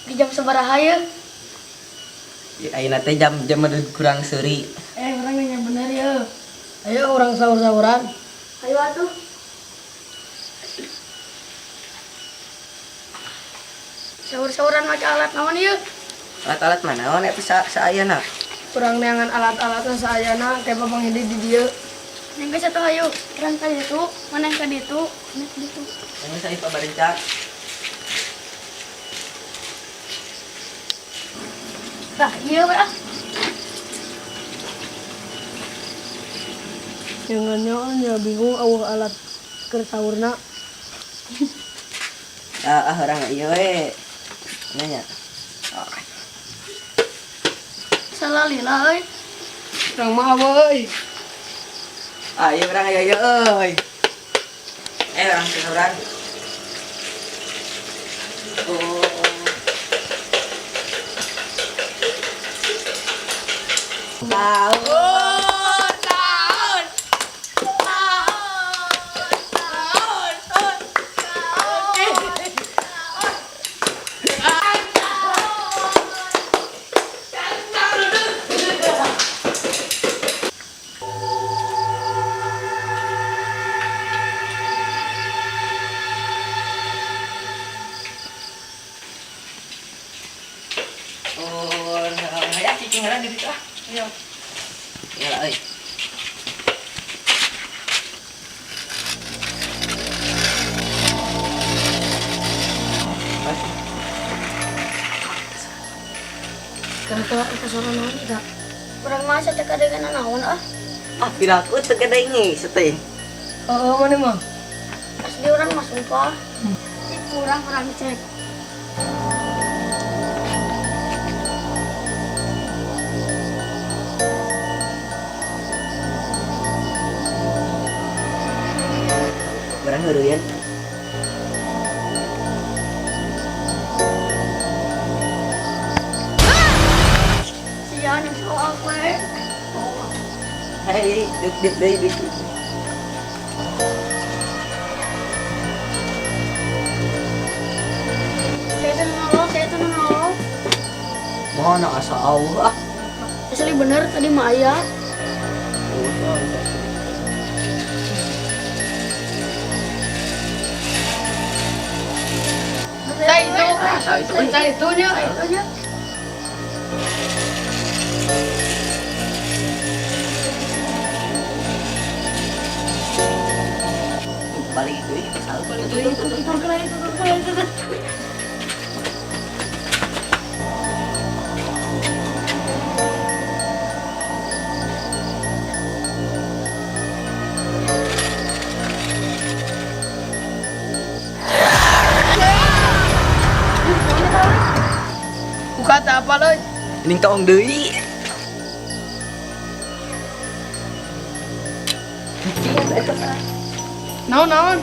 Di jam sabaraha ya? Ya, ayeuna teh jam jam kurang seuri. Urang nanya bener ya. Ayo urang sahur-sahuran. Ayo atuh. Sahur-sahuran make alat naon ieu? Alat-alat mana naon eta saayana? Urang neangan alat-alatna saayana kayak Babang Hidi di dieu. Neng geus atuh hayu. Urang ka ditu, maneh ka ditu, maneh ka ditu. Ini saya Pak Barencak. Tah, ieu we ah. Jangan ya bingung eueuh alat keur sahurna. Ah, urang ieu we. Nanya. Ah, Salah lila euy. Urang mah euy. Ah, ieu urang aya ieu euy. Urang sahuran. Oh. Sahur. Sahur. Sahur. Sahur. Sahur. Oh, ya cicing heula di ditu ah. Ayo. Ya lah euy. Kenapa eta suara naon eta? Urang mah asa teu kadengenan naon ah. Ah, piraku teu kadenge teh. Heeh, mana mah? Asli urang mah sumpah. Ih, kurang kurang cek. Barang heureuyan. Sia yang soal we. Hei, duk duk deui duk. Saya tuh nolong, saya tuh nolong. Mana asa Allah. Asli bener tadi mah aya. Oh, Tah itu. Asa itu. Tah itu nya. Itu nya. Balik deui salah. Balik deui. Tutur kena itu, tutur kena itu. Buka tak apa leuy. Ning tong deui. Naon naon?